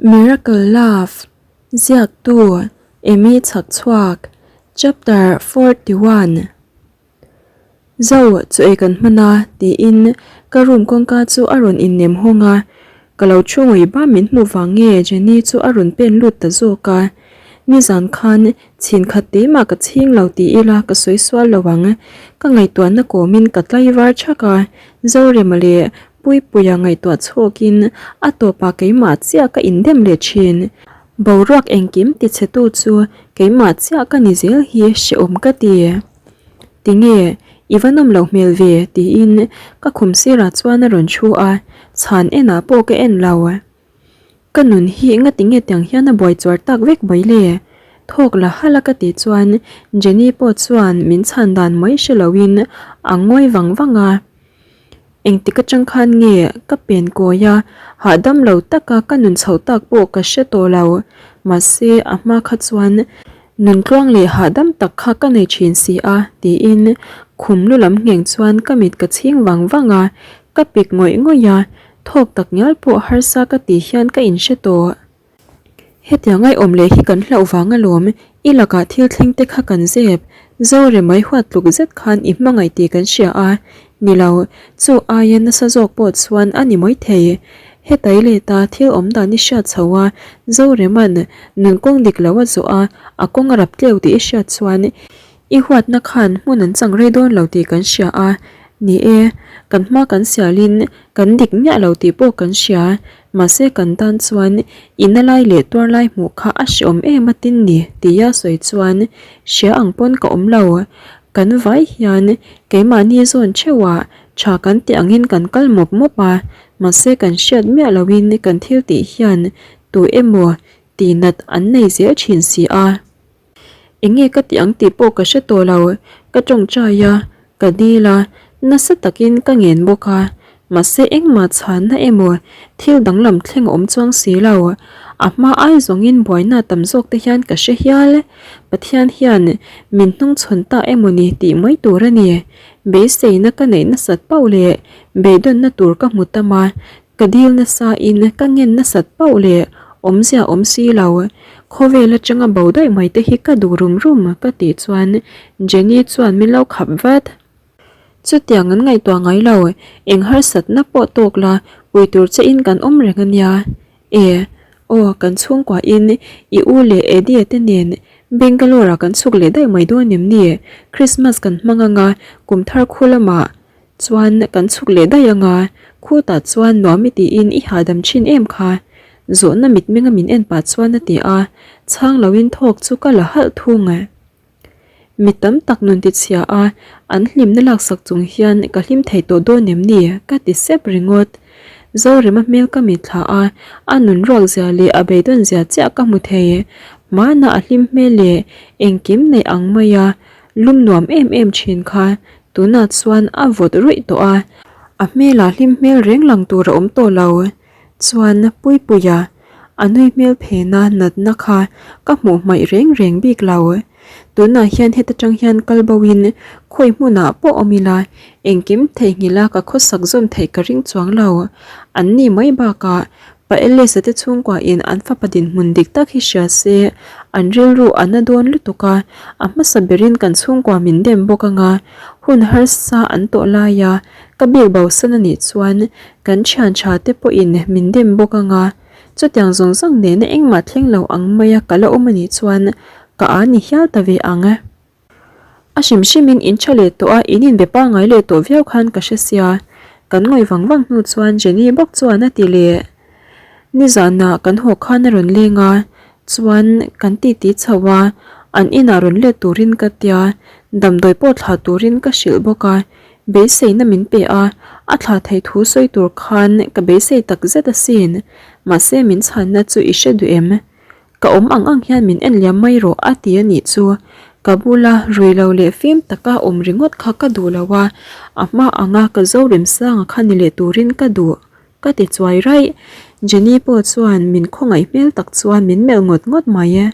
Miracle Love, Ziaktu, Amy Chhakchhuak, Chapter 41 Zo, chu ei kan hman a, tiin ka room kawngka chu a rawn innem hawng a, ka lo thu ngawih bam min hmuh vang nge Jenny chu a rawn pen lut ta zawk a, nizan khan chhin khat te mah ka chhing lo ti ila ka sawi sual lo ang, ka ngaihtuahna kawmin ka tlaivar thak a, Zorema leh Puipuia ngaihtuah chhuakin a tawpah keimah chiah ka indem leh thin. Boruak engkim tichhetu chu keimah chiah ka ni zel hi hrehawm ka ti. Tinge, i va nawm loh hmel ve? tiin ka khum sirah chuan a rawn thu a, chhan enah pawh ka en lo. Ka nun hi ngatinge tiang hian a buai chuar tak vek mai le? Thawk la halh a ka tih chuan Jenny pawh chuan min chhan dan mai hre loin a ngawi vang vang a. Engtik atang khan nge ka pen kawi a, hahdam lo taka ka nun chhoh tak pawh ka hre tawh lo. Mahse a hma kha chuan nun tluang leh hahdam tak kha ka nei thin si a tiin khum lu lam ngheng chuan ka mit ka chhing vang vang a, ka pik ngawih ngawih a, Thawk tak ngial pawh harsa ka tih hian ka inhre tawh. Hetiang ngaihawm leh hi kan hlauh vang alawm, i lakah thil thleng te kha kan zep, Zore mai huat tluk zet khan i hmangaih tih kan hria a, ni lo, chu aia nasa zawk pawh chuan a ni mai thei. Hetai leta thil awm dan i hriat chho a, Zoreman nun kawng dik lo a zawh a, a kawng a rap tleu tih i hriat chuan I huatna khan hmun an chang rei dawn lo tih kan hria a, ni e, kan hma kan sialin kan dik miah lo tih pawh kan hria, mahse kan tan chuan i na lai leh tuar lai hmuh kha a hreawm em a tin ni tia sawi chuan hria ang pawn ka awm lo. Kan vai hian keimahni zawn theuhah tha kan tih angin kan kal mawp mawp a, mahse kan hriat miah loin kan thil tih hian tu emaw tihnat an nei zel thin si a. Enge ka tih ang tih pawh ka hre tawh lo, ka tawngtai a, ka dil a, nasa takin ka ngen bawk a, mahse engmah chhanna emaw thil danglam thleng a awm chuang si lo, a hma ai zawngin buaina tam zawk te hian ka hre hial, Pathian hian min hnungchhawn ta emaw ni tih mai tur a ni, beiseina ka neih nasat pauh leh beidawnna tur ka hmu tam a, Ka dil nasa in ka ngen nasat pauh leh awmzia awm si lo, khawvel atanga bo daih mai te hi ka duh rum rum ka tih chuan Jenny chuan min lo khap vat. Chutiang an ngaihtuah ngai lo, eng harsatna pawh tawk la pui tur che in kan awm reng a nia. E, aw kan chhungkua in i u leh Eddie te nen Bangalore ah kan chhuk leh daih mai dawn em ni? Christmas kan hmang anga kum thar khu lamah Chuan kan chhuk leh daih anga, khutah chuan nuam i tiin i hahdam thin em kha? Zawhna mitmenga min en pah chuan a ti a, chhang loin thawk chu ka la halh thung. Mi tam tak nun tichhia a, an hlimna laksak chung hian ka hlim thei tawh dawn em ni? ka ti sep ringawt. Zorema hmel ka mitthla a, a nun ruak zia leh a beidawn zia chiah ka hmu thei. Hmana a hlim hmel leh engkim neih ang maia lum nuam em em thin kha Tunah chuan a vawt ruih tawh a, a hmelah hlim hmel reng lang tur a awm tawh lo. Chuan Puipuia, a nui hmel phena natna kha ka hmuh hmaih reng reng bik lo. Tunah hian heta tang hian kal bo in khawi hmunah pawh awm ila, engkim theihnghilh a ka khawsak zawm theih ka ring chuang lo. An ni mai bakah Pa Elisa te chhungkua in an fapa dinhmun dik tak hi hria se, an rilru a na dawn lutuk a, a hmasa berin kan chhungkua min dem bawk anga, hun harsa an tawh lai a, ka bik bosan a nih chuan kan thian tha te pawhin min dem bawk anga, chutiang zawng zawng nena engmah thleng lo ang maia ka la awm a nih chuan ka a ni hial ta ve ang. A hrim hrimin in tha leh tawh a, in inbe pangngai leh tawh viau khan ka hre sia. Kan ngawih vang vang hnu chuan Jenny bawk chuan a ti leh. Nizanah kan haw khan a rawn leng a, chuan kan titi chho a, an inah rawn let turin ka tia, damdawi pawh thlah turin ka hrilh bawk a, beiseina min pe a, a thlah theih thu sawi tur khan ka beisei takzet asin, mahse min chhanna chu i hre duh em? Ka awm ang ang hian min en liam mai rawh a ti a nih chu. Ka bula rui lo leh fim taka awm ringawt kha ka duh lo a, a hma anga ka zo remsanga kha ni leh turin ka duh ka ti chuai raih. Jenny pawh chuan min khawngaih hmel tak chuan min melh ngawt ngawt mai.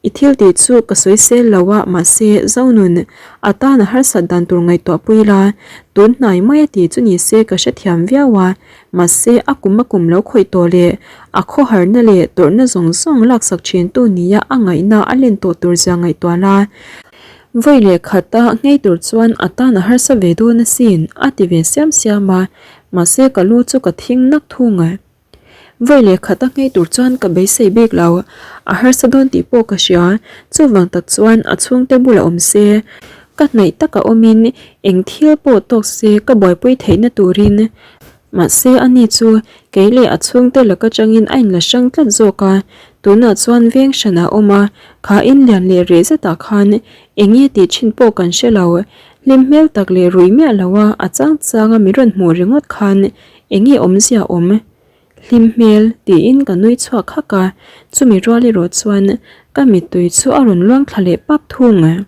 I thil tih chu ka sawi sel lo a, mahse Zonun a tan a harsat dan tur ngaihtuah pui la, tun hnai mai a ti chu ni se ka hrethiam viau a, mahse a kum a kum lo khawih tawh leh a khawharna leh tawrhna zawng zawng laksak thintu nia a ngaihna a len tawh tur zia ngaihtuah la. Vawi leh khata nghei tur chuan a tan a harsa ve dawn asin a ti ve siam siam a, mahse ka lu chu ka thing nak thung a. Vawi leh khat a nghei tur chuan ka beisei bik lo, a harsa dawn tih pawh ka hria, chuvang tak chuan a chhungte bulah awm se, ka hnaih taka awmin eng thil pawh tawk se ka buaipui theihna turin. Mahse ani chu kei leh a chhungte laka changin a inla hrang tlat zawk a, tunah chuan veng hranah a awm a, kha in lian leh reh zetah khan eng nge tih thin pawh kan hre lo, hlim hmel tak leh rui miah lo a a chang changa min rawn hmuh ringawt khan Enge awmzia awm? Hlim hmel tiin ka nui chhuak hak a, chumi rual erawh chuan ka mittui chu a rawn luang thla leh pap thung.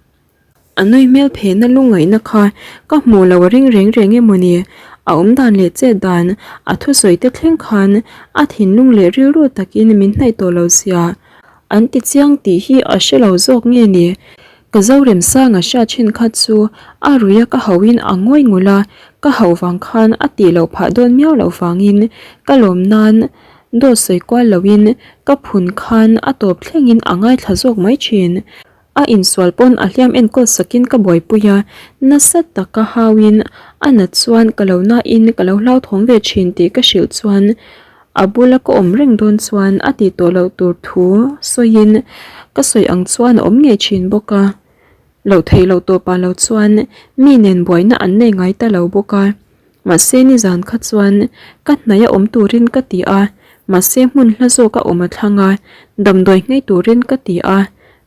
A nui hmel phehna lungngaihna kha ka hmuh lo a ring reng reng emaw ni? A awm dan leh chet dan, a thusawi te thleng khan a thinlung leh rilru takin min hnaih tawh lo zia an ti chiang tih hi a hre lo zawk nge ni? Ka Zoremsanga hriat thin kha chu a ruia ka hauhin a ngawi ngul a, ka hauh vang khan a tih loh phah dawn miau loh vangin ka lawm nan dawt sawi kual loin ka phun khan a tawp thlengin a ngaithla zawk mai thin. A insual pawn a hliam enkawl sakin ka buaipui a, nasa taka hauin a nat chuan ka lo nain ka lo hlauthawng ve thin tih ka hrilh chuan A bula ka awm reng dawn chuan a tih tawh loh tur thu sawiin ka sawi ang chuan a awm ngei thin bawk a. Loh theih loh tawpah lo chuan mi nen buaina an nei ngai ta lo bawk a. Mahse nizan kha chuan ka hnaih a awm turin ka ti a, mahse hmun hla zawk a awm a thlang a, damdawi nghei turin ka ti a,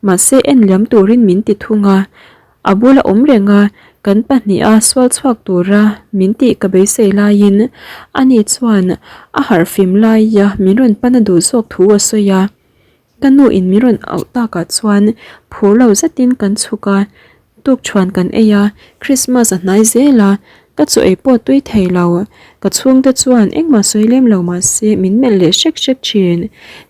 mahse en liam turin min ti thung a. A bula awm reng a, kan pahniha sual chhuak tura min tih ka beisei laiin ani chuan a harhfim laia min rawn pan a duh zawk thu a sawi a. Ka nu in min rawn auh takah chuan phur lo zetin kan chhuk a, tukṭhuan kan ei a, Christmas a hnai zel a, ka chaw ei pawh tui thei lo. Ka chhungte chuan engmah sawi lem lo mah se min melh leh hrek hrek ṭhin.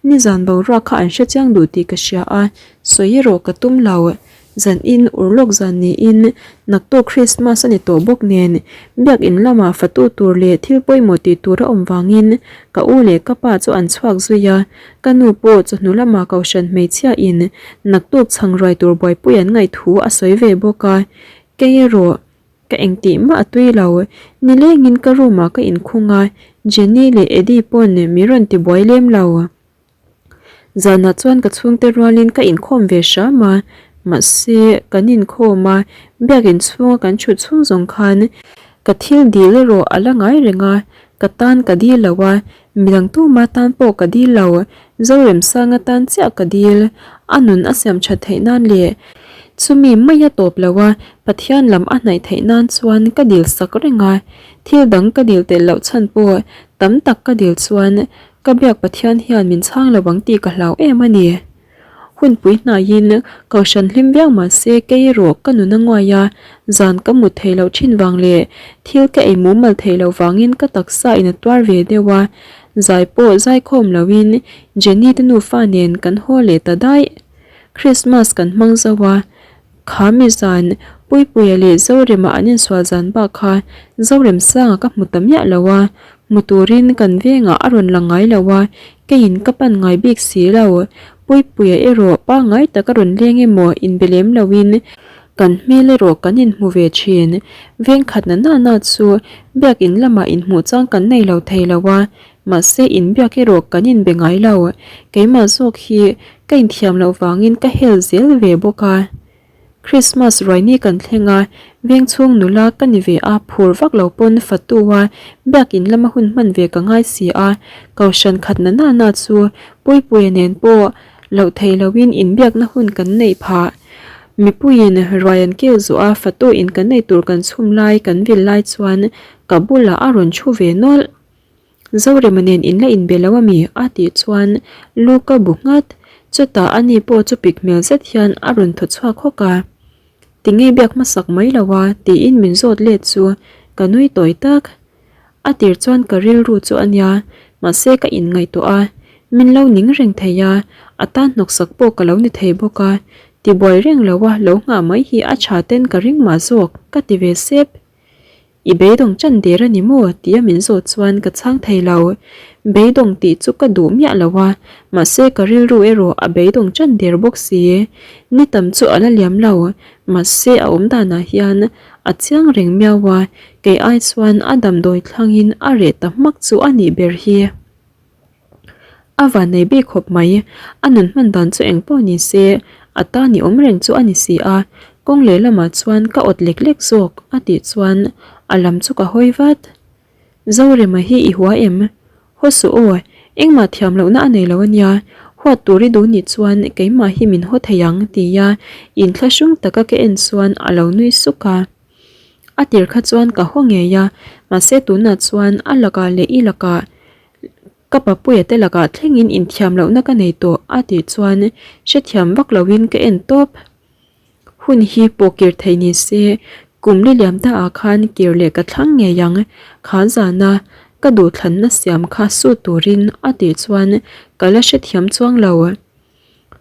Nizan boruak kha an hrechiang duh tih ka hria a, sawi erawh ka tum lo. Zan in ur lawk zan niin naktuk Christmas a ni tawh bawk nen biakin lamah fatu tur leh thil pawimawh tih tur a awm vangin ka u leh ka pa chu an chhuak zui a, ka nu pawh chawhnu lamah kohhran hmeichhia in naktuk chhang ruai tur buaipui an ngaih thu a sawi ve bawk a, kei erawh ka engtih mah a tui lo, nilengin ka room ah ka inkhung a, Jenny leh Eddie pawn min rawn ti buai lem lo. Zanah chuan ka chhungte rualin ka inkhawm ve hram a, mahse kan inkhawm a, biakin chhunga kan thut chhung zawng khan ka thil dil erawh a la ngai reng a, ka tan ka dil lo a, midang tuma tan pawh ka dil lo, Zoremsanga tan chiah ka dil, a nun a siam that theih nan leh chumi mai a tawp lo a, Pathian lam a hnaih theih nan chuan ka dil sak reng a, thil dang ka dil telh loh chhan pawh tam tak ka dil chuan Ka biak Pathian hian min chhang lo ang tih ka hlau em a ni. Hunpui hnaiin Kohhran hlim viau mah se kei erawh ka nun a nguai a, zan ka mut thei loh thin vang leh thil ka ei mumal thei loh vangin ka taksa in a tuar ve deuh a, zai pawh zaikhawm loin Jenny te nufa nen kan haw leh ta daih. Christmas kan hmang zo a, Kha mi zan, Puipuia leh Zorema an insual zan bak kha Zoremsanga ka hmu ta miah lo a, hmu turin kan vengah a rawn lang ngai lo a, keiin ka pan ngai bik si lo. Puipuia erawh pangngai tak a rawn leng emaw inbe lem loin kan hmel erawh kan inhmu ve thin. Veng khat na na na chu biakin lamah inhmuh chang kan nei lo thei lo a, mahse inbiak erawh kan inbe ngai lo. Keimah zawk hi ka inthiam loh vangin ka hel zel ve bawk a. Christmas ruaini kan thleng a, vengchhung nula ka ni ve a, phur vak lo pawn fatu a, biakin lama hun hman ve ka ngai si a, kohhran khat na na na chu Puipuia nen pawh loh theih loin inbiakna hun kan neih phah. Mipuiin ruai an kil zawh a, fatu in kan nei tur kan chhum lai kan vil lai chuan ka bulah a rawn thu ve nawlh. Zorema nen in la inbe lo ami? a tih chuan lu ka bu nghat. Chutah ani pawh chu pik hmel zet hian a rawn thaw chhuak hawk a. Tinge biak hmasak mai lo a? tiin min zawt let chu ka nui tawi tak. A tir chuan ka rilru chu a nia, mahse ka inngaihtuah a, min lo ning reng thei a. A tan hnawksak pawh ka lo ni thei bawk a, tibuai reng lo a lo nghah mai hi a tha ten ka ring mah zawk ka ti ve sep. I beidawng chan der a ni maw? tia min zawh chuan ka chhang thei lo. Beidawng tih chu ka duh miah lo a, mahse ka rilru erawh a beidawng chan der bawk si. Ni tam chu a la liam lo, mahse a awm danah hian a chiang reng miau a, kei ai chuan a damdawi thlangin a reh ta hmak chu a nih ber hi. A van nei bik khawp mai, a nun hman dan chu eng pawh ni se, a ta ni awm reng chu a ni si a, kawng leh lamah chuan ka awt lek lek zawk a tih chuan a lam chu ka hawi vat. Zorema hi i hua em? Haw suh aw, engmah thiam lohna a nei lo a nia, huat tur i duh nih chuan keimah hi min haw thei ang tia inthlahrung taka ka en chuan a lo nui suk a. A tir kha chuan ka haw ngei a, mahse tunah chuan a lakah leh i lakah Ka papuia te lakah thlengin inthiam lohna ka nei tawh a tih chuan hrethiam vak loin ka en tawp. Hun hi pawh kir theih ni se, kum li liam ta ah khan kir leh ka thlang ngei ang, kha zana ka duhthlanna siam kha sut turin a tih chuan ka la hrethiam chuang lo.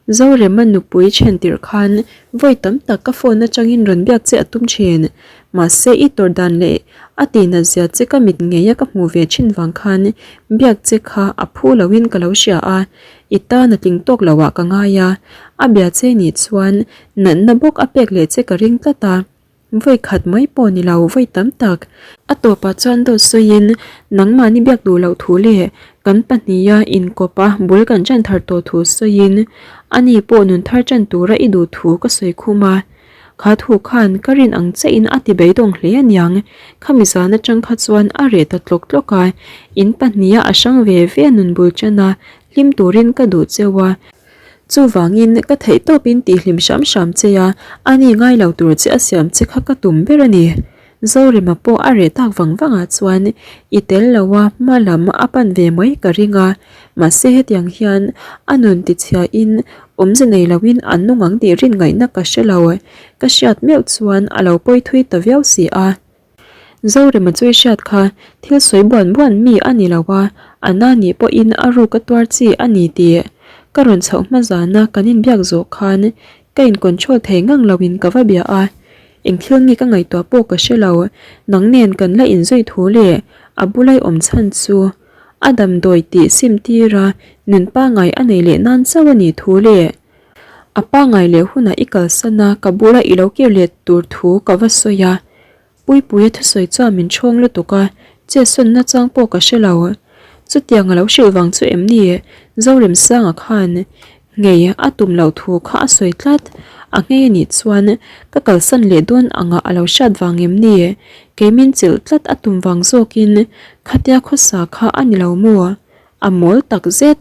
Zorema nupui then tirh khan vawi tam tak ka phone atangin rawn biak che a tum thin. Mahse i tawrh dan leh a tihnat zia che ka mit ngei a ka hmuh ve thin vang khan biak che kha a phu loin ka lo hria a, i tan a tling tawk lo ah ka ngai a. A bia che nih chuan natna bawk a pek leh che ka ring tlat a. Vawi khat mai pawh ni lo, vawi tam tak. A tawpah chuan dawt sawiin nangmahni biak duh loh thu leh kan pahniha inkawp a bul kan ṭan thar tawh thu sawiin ani pawh nun thar ṭan tura i duh thu ka sawi khum a. Kha thu khan ka rin ang chiahin a ti beidawng hle aniang. Khami zan aṭang kha chuan a reh ta tlawk tlawk a, in pahniha a hrang ve ve nun bul ṭan a, hlim turin ka duh cheu a. Chuvangin ka theih tawpin tihhlim hram hram che a, ani ngai lo tur che a siam che kha ka tum ber a ni. Zorema pawh a reh tak vang vangah chuan i tel lo a hma lam a pan ve mai ka ring a, mahse hetiang hian a nun tichhiain awmze nei loin an nung ang tih rin ngaihna ka hre lo. Ka hriat meuh chuan a lo pawi thui ta viau si a. Zorema chu i hriat kha, thil sawi buan buan mi a ni lo a, a na nih pawhin a ruk a tuar chi a ni tih ka rawn chhoh hma zana kan inbiak zawh khan ka in control thei ngang loin ka va bia a, eng thil nge ka ngaihtuah pawh ka hre lo, nang nen kan la inzui thu leh a bulai awm chhan chu a damdawi tih sim tira nun pangai a nei leh nan chauh a nih thu leh a pangai leh hunah i kalsan a ka bula i lo kir leh tur thu ka va sawi a. Puipuia thusawi chuan min ṭhawng lutuk a, chetsawnna chang pawh ka hre lo. Chutiang a lo hrilh vang chu em ni? Zoremsanga khan nghei a tum loh thu kha a sawi tlat. A nghei a nih chuan ka kalsan leh dawn angah a lo hriat vang em ni? Kei min chilh tlat a tum vang zawkin khatia khawsa kha a ni lo maw? A mawl tak zet.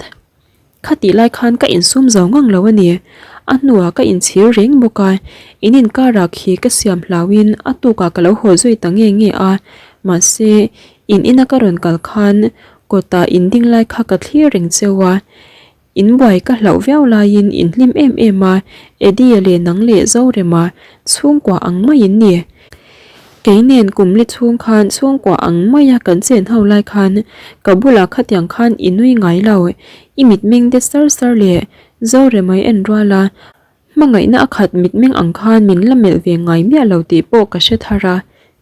Khatih lai khan ka insum zo ngang lo a ni. A hnuah ka inchhir reng bawk a, in inkarah khi ka siam hlauhin a tukah ka lo haw zui ta nge nge a. Mahse, in ina ka rawn kal khan kawtah in ding lai kha ka thlir reng cheu a. In buai ka hlauh viau laiin in hlim em em a, Eddie-a leh nang leh Zorema chhungkua ang maiin ni. Kei nen kum li chhung khan chhungkua ang maia kan chen ho lai khan ka bulah khatiang khan i nui ngai lo, i mitmeng de sar sar leh Zoremai en rual a, hmangaihna a khat mitmeng ang khan min la melh ve ngai miah lo tih pawh ka hre thar a,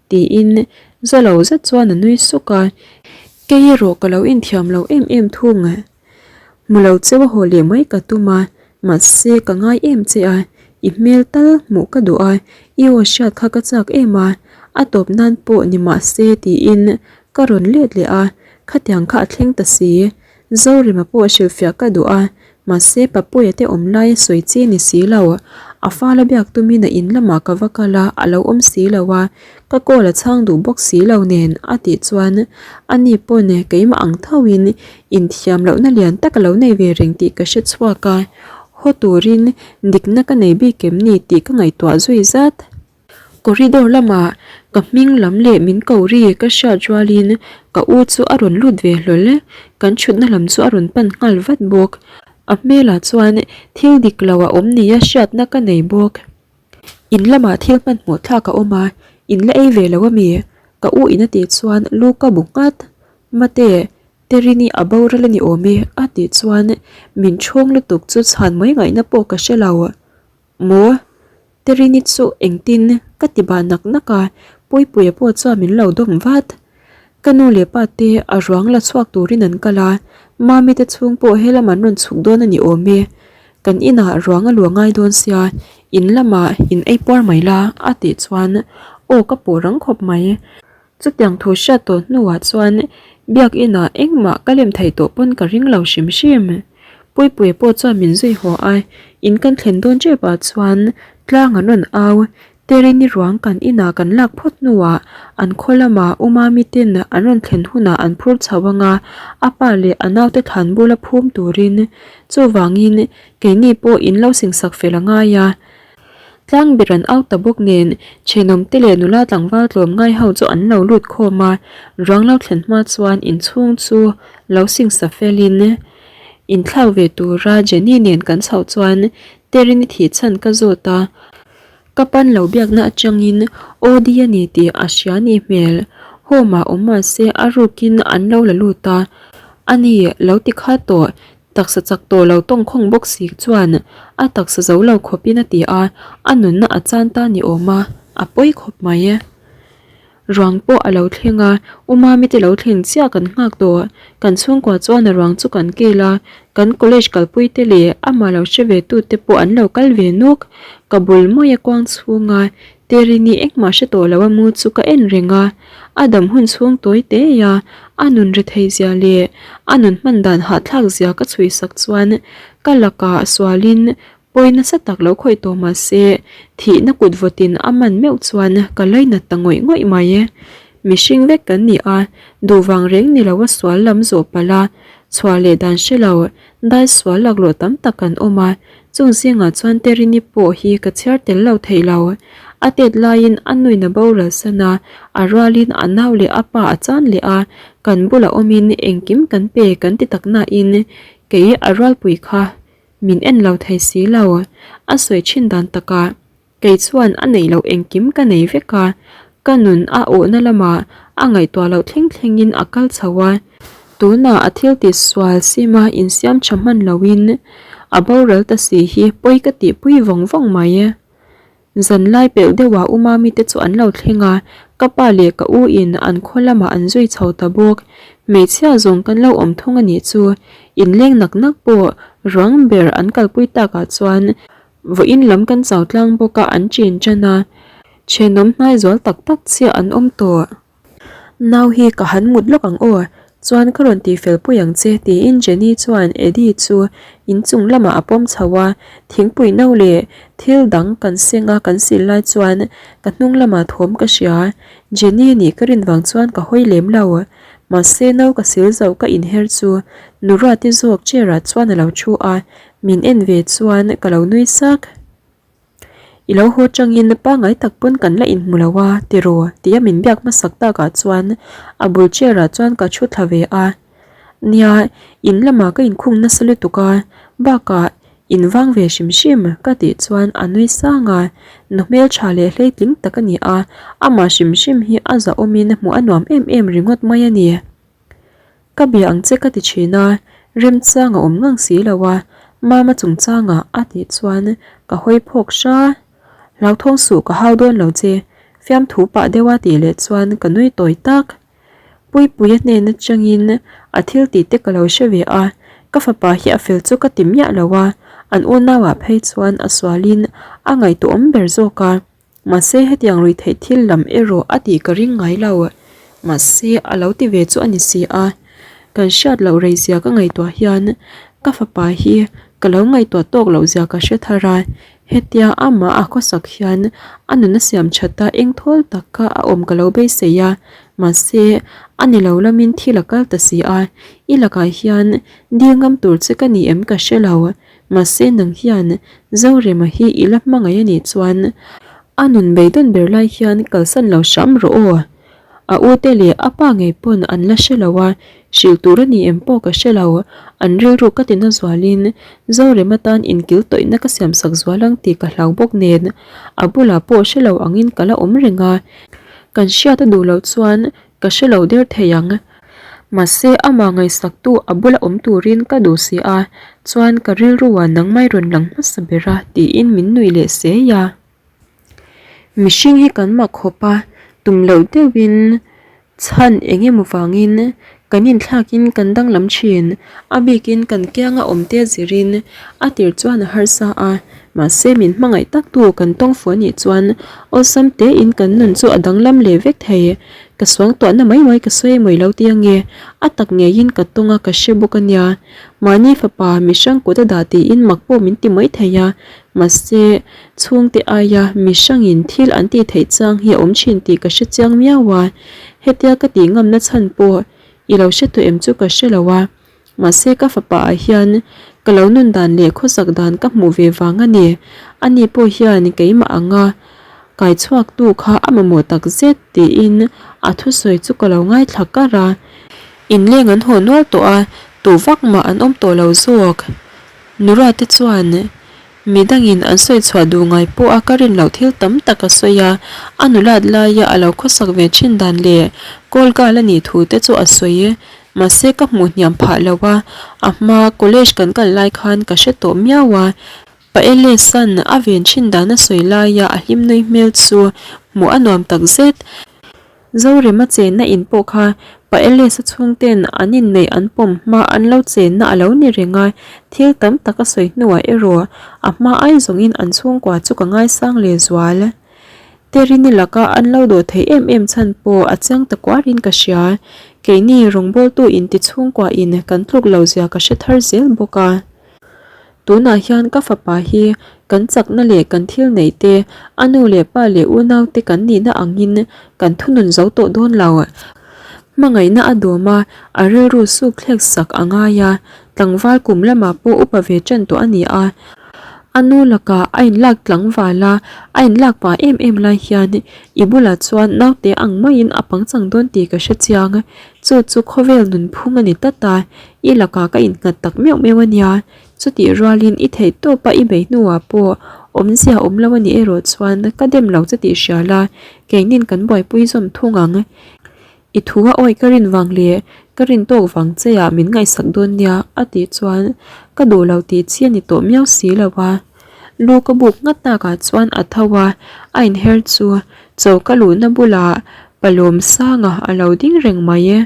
tiin za lo zet chuan a nui suk a, kei erawh ka lo inthiam lo em em thung. Hmu lo cheu a haw leh mai ka tum a, mahse ka ngai em che a, i hmel tal hmuh ka duh a, i aw hriat kha ka chak em a, a tawp nan pawh ni mahse tiin ka rawn let leh a, khatiang kha a thleng ta si. Zorema pawh hrilhfiah ka duh a, mahse Papuia te awm lai a sawi chi ni si lo, a fala biak tumin a in lamah ka va kal a, a lo awm si lo a, Ka call a chhang duh bawk si lo nen a tih chuan ani pawn keimah ang thoin inthiam lohna lian tak a lo nei ve reng tih ka hre chhuak a, haw turin dikna ka nei bik em ni tih ka ngaihtuah zui zat. Corridor lamah ka hming lam leh min ko ri ka hriat rualin ka u chu a rawn lut ve hlawl, kan thutna lam chu a rawn pan nghal vat bawk. A hmelah chuan thil dik lo a awm nia hriatna ka nei bawk. In lamah thil hmanhmawh thlak a awm a, in la ei ve lo a mi? Ka u in a tih chuan lu ka bu nghat. Mate, Terini a boral a ni awm e a tih chuan min ṭhawng lutuk chu chhan mai ngaihna pawh ka hre lo. Maw? Terini chu engtin ka ti bah nak nak a, Puipuia pawh chuan min lo dawm vat. Ka nu leh pa te a ruang la chhuak turin an kal a, Mami te chhung pawh helam an rawn chhuk dawn a ni awm e. Kan inah ruang a luah ngai dawn sia, in lamah in ei puar mai la a tih chuan aw ka pawh rang khawp mai. Chutiang thu hriat tawh hnuah chuan biakinah engmah ka lem theih tawh pawn ka ring lo hrim hrim. Puipuia pawh chuan min zui haw a, in kan thlen dawn tep ah chuan tlang an rawn au. Terini ruang kan inah kan lak phawt hnuah an khaw lamah U Mami ten an rawn thlen hunah an phur chho anga a pa leh a naute thlan bula phum turin. Chuvangin keini pawh in lo singsak fel a ngai a. Tlang ber an au ta bawk nen thenawm te leh nula tlangval tlawm ngai ho chu an lo lut khawm a, ruang lo thlen hma chuan inchhung chu lo singsa felin inthlak ve tura Jenny nen kan chhoh chuan Terini thih chhan ka zawt a, ka pan lo biakna atangin OD a ni tih a hria ni hmel, home ah awm mahse a rukin an lo la lut a, ani lo ti kha tawh Taksa chak tawh lo tawngkhawng bawk si chuan a taksa zo lo khawpin a ti a, a nunna a chan ta ni awm a, a pawi khawp mai. Ruang pawh a lo thleng a, U Mami te lo thleng chiah kan nghak tawh. Kan chhungkua chuan a ruang chu kan kel a, kan college kalpui te leh amah lo hre ve tu te pawh an lo kal ve nuk. Ka bul mawia kuang chhunga Terini engmah hre tawh lo a mu chu ka en reng a, a dam hun chhung tawi te a, a nun ri thei zia leh a nun hman dan hahthlak zia ka chhui sak chuan ka lakah sualin pawi nasa tak lo khawih tawh mah se thihna kut vawtin a man meuh chuan ka lainat ta ngawih ngawih mai. Mihring vek kan ni a, duh vang reng ni lo a sual lam zawh palh a, chhuah leh dan hre lo Dai sual laklawh tam tak kan awm a, chung zingah chuan Terini pawh hi ka chhiar tel lo theih lo. A tet laiin a nuin a boral san a, a rualin a nau leh a pa a chan leh a, kan bulah awmin engkim kan pe kan ti tak nain kei a rualpui kha min en lo thei si lo. A sawi thin dan takah Kei chuan a neih loh engkim ka nei vek a, ka nun a awhna lamah a ngaihtuah loh thleng thlengin a kal chho a. Tunah a thil ti sual sima insiam tha hman loin a boral ta si hi pawi ka tihpui vawng vawng mai. Zanlai pelh deuhah U Mami te chu an lo thleng a, ka pa leh ka u in an khaw lamah an zui chho ta bawk. Hmeichhia zawng kan lo awm thung a nih chu, inleng nak nak pawh ruang ber an kalpui takah chuan Vawiin lam kan chau tlang bawk a an chen tan a, thenawm hnai zual tak tak chiah an awm tawh. Nau hi ka han mut lawk ang aw, chuan ka rawn tihfel pui ang che tiin Jenny chuan Eddie chu inchung lamah a pawm chho a, thingpui no leh thil dang kan seng a kan sil lai chuan ka hnung lamah thawm ka hria, Jenny nih ka rin vang chuan ka hawi lem lo. Mahse no ka sil zo ka inher chu Nuruate zawk chair ah chuan a lo thu a, Min en ve chuan ka lo nui sak. I lo haw changin pangngai tak pawn kan la inhmu lo a tiraw tia min biak hmasak takah chuan a bul chair ah chuan ka thu thla ve a. Nia, in lamah ka inkhung nasa lutuk a, bakah in vang ve hrim hrim ka tih chuan a nui sang a, nu hmeltha leh hleitling tak a ni a, amah hrim hrim hi a zahawmin hmuh a nuam em em ringawt mai a ni. Ka bia ang che ka ti thin a, remchang a awm ngang si lo a, Mama chungchangah a tih chuan ka hawi phawk hra. Hlauthawng suh ka hau dawn lo che, fiamthu pah deuh a tih leh chuan ka nui tawi tak. Puipuia hnen atangin a thil tih te ka lo hre ve a, ka fapa hi a fel chu ka ti miah lo a, an unauah phei chuan a sualin a ngaihtuahawm ber zawk a. Mahse hetiang rui theih thil lam erawh a tih ka ring ngai lo. Mahse a lo ti ve chu a ni si a. Kan hriat loh rei zia ka ngaihtuah hian ka fapa hi ka lo ngaihtuah tawk loh zia ka hre thar a. Hetia amah a khawsak hian a nun a siam that a eng thawl tak kha a awm ka lo beisei a. Mahse a ni lo lamin thil a kal ta si a. I lakah hian dil ngam tur che ka ni em ka hre lo. Mahse nang hian Zorema hi i la hmangaih a nih chuan a nun beidawn ber lai hian kalsan lo hram rawh aw. A u te leh a pa ngei pawn an la hre lo a, hrilh tur a ni em pawh ka hre lo. An rilru ka tina zualin Zorema tan inkil tawihna ka siamsak zual ang tih ka hlau bawk nen a bulah pawh hre lo angin ka la awm reng a. Kan hriat a duh loh chuan Ka hre lo der thei ang. Mahse amah ngaihsaktu a bula awm turin ka duh si a, chuan ka rilru ah nangmah i rawn lang hmasa ber a tiin min nuih leh sei a. Mihring hi kan mak khawp a, tum loh deuhin chhan eng emaw vangin kan inthlakin kan danglam thin, a bikin kan kianga awmte zirin a tir chuan a harsa a, mahse min hmangaih tak tu kan tawng fuh anih chuan awlsam tein kan nun chu a danglam leh vek thei. Ka suangtuahna mai mai ka sawi mawi lo ti ange, a tak ngeiin ka tawng a ka hre bawk ania, mahni fapa mihrang kut a dah tiin mak pawh min ti mai thei a, mahse Chhungte aia mi hrangin thil an tih theih chang hi a awm thin tih ka hre chiang miau a, hetia ka tih ngamna chhan pawh i lo hre tawh em chu ka hre lo a, mahse ka fapa ah hian ka lo nun dan leh khawsak dan ka hmuh ve vang a ni, ani pawh hian keimah anga kai chhuak tu kha a mamawh tak zet tiin a thusawi chu ka lo ngaithla kar a, inleng an haw nual tawh a, tu vak mah an awm tawh lo zawk. Nurate chuan Midangin an sawi chhuah duh ngai pawh a ka rin loh thil tam tak a sawi a, a nulat laia a lo khawsak ve thin dan leh call girl a nih thu te chu a sawi. Mahse ka hmuh hniam phah lo a, a hma college kan kal lai khan ka hre tawh miau a, Pa Elias-a'n a ven thin dan a sawi laia a hlim nui hmel chu hmuh a nuam tak zet. Zorema chenna in pawh kha Pa Elias-a chhungten an inneih an pawm hma an lo chenna a lo ni reng a, thil tam tak a sawi hnuah erawh a hma ai zawngin an chhungkua chu ka ngaisang leh zual. Terini laka an lo dawh theih em em chhan pawh a chiang ta kuarin ka hria, keini rawngbawltu inti chhungkua in kan tluk lo zia ka hre thar zel bawk a. Tunah hian ka fapa hi kan chakna leh kan thil neih te, a nu leh pa leh unau te kan nihna angin kan thunun zo tawh dawn lo. Hmangaihna a dawm a, a rilru suk thlek sak a ngai a, tlangval kum lamah pawh upa ve ṭan tawh a ni a. A nu lakah a inlak tlangval a, a inlak pah em em lai hian i bulah chuan naute ang maiin a pangchang dawn tih ka hre chiang. Chu chu khawvel nunphung a ni tlat a, I lakah ka innghat tak meuh meuh a nia, chutih rualin i theih tawpa i bei hnuah pawh awmzia awm lo a nih erawh chuan ka dem lo che tih hria la, keinin kan buaipui zawm thung ang. I thu a awi ka rin vang leh ka rin tawk vang che ah min ngaihsak dawn nia a tih chuan ka duh lo tih chi a ni tawh miau si lo a. Lu ka buk nghat takah chuan a tho a, a inher chu Choka luhna bulah Palawm sanga a lo ding reng mai e,